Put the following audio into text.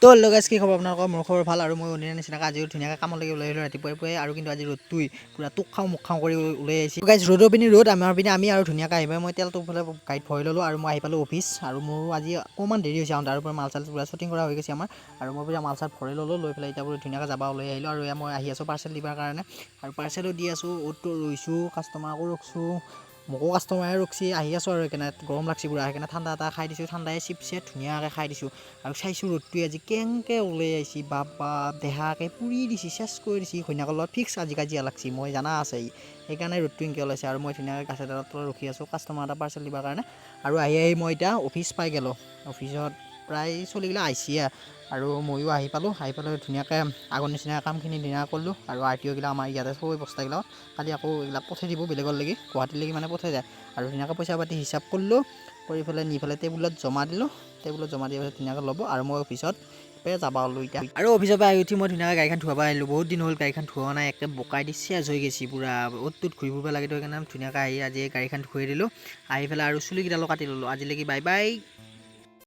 তো hello' guys, কি খবৰ আপোনালোকৰ? মোৰ খবৰ ভাল আৰু মই অন্যদিনাৰ নিচিনাকৈ আজিও ধুনীয়াকৈ কামলৈকে ওলাই আহিলোঁ ৰাতিপুৱাই পুৱাই। আৰু কিন্তু আজি ৰ'দটোই পূৰা তোক খাওঁ মোক খাওঁ কৰি ওলাই আহিছে গাইজ। ৰ'দৰ পিনি ৰ'দ, আমাৰ পিনে আমি। আৰু ধুনীয়াকৈ আহি পাই মই তেলটো ফালে গাড়ীত ভৰাই ল'লোঁ আৰু মই আহি পালোঁ অফিচ। আৰু মোৰো আজি অকণমান দেৰি হৈছে আহোঁতে। আৰু পৰা মাল চাল পূৰা শ্বুটিং কৰা হৈ গৈছে আমাৰ আৰু মই পূৰা মাল চাল ভৰাই ল'লোঁ, লৈ পেলাই এতিয়া পুৰা ধুনীয়াকৈ যাব ওলাই আহিলোঁ। আৰু এয়া মই আহি আছোঁ পাৰ্চেল দিবৰ কাৰণে আৰু পাৰ্চেলো দি আছোঁ, অ'টো ৰৈছোঁ, কাষ্টমাৰকো ৰখছোঁ, মোকো কাষ্টমাৰে ৰখছি। আহি আছোঁ আৰু সেইকাৰণে গৰম লাগছি পূৰা, সেইকাৰণে ঠাণ্ডা এটা খাই দিছোঁ। ঠাণ্ডাই চিপছে ধুনীয়াকৈ খাই দিছোঁ। আৰু চাইছোঁ ৰ'দটোৱে আজি কেনেকৈ ওলাই আহিছে, বাপ বাপ, দেহাকে পুৰি দিছে, চেচ কৰি দিছে। ঘৈণীয়েকৰ লগত ফিক্স আজি কাজিয়া লাগছি, মই জানা আছে ই, সেইকাৰণে ৰ'দটো এনেকৈ ওলাইছে। আৰু মই ধুনীয়াকৈ গাছ এডালৰ তলত ৰখি আছোঁ কাষ্টমাৰ এটা পাৰ্চেল দিবৰ কাৰণে। আৰু আহি আহি মই এতিয়া অফিচ পাই গ'লোঁ। অফিচত প্ৰায় চলিগিলা আহিছে আৰু ময়ো আহি পালোঁ। আহি পেলাই ধুনীয়াকৈ আগৰ নিচিনা কামখিনি ধুনীয়াকৈ কৰিলোঁ। আৰু আৰ টি অ'গিলা আমাৰ ইয়াতে থৈ বস্তাগিলাক কালি আকৌ এইবিলাক পঠাই দিব বেলেগৰ লাগি, গুৱাহাটীলৈকে মানে পঠাই যায়। আৰু ধুনীয়াকৈ পইচা পাতি হিচাপ কৰিলোঁ, কৰি পেলাই নি পেলাই টেবুলত জমা দিলোঁ। টেবুলত জমা দিয়াৰ পিছত ধুনীয়াকৈ ল'ব আৰু মই অফিচত যাব ওলো এতিয়া। আৰু অফিচৰ পৰা আহি উঠি মই ধুনীয়াকৈ গাড়ীখন ধুৱাব আহিলোঁ। বহুত দিন হ'ল গাড়ীখন ধোৱা নাই, একে বোকাই দি চেচ হৈ গৈছে পূৰা, অ'ত ত'ত ঘূৰি ফুৰিব লাগে। সেইকাৰণে ধুনীয়াকৈ আহি আজি গাড়ীখন ধুৱাই দিলোঁ। আহি পেলাই আৰু চুলিকেইডালো কাটি ল'লোঁ। আজিলৈকে বাই বাই।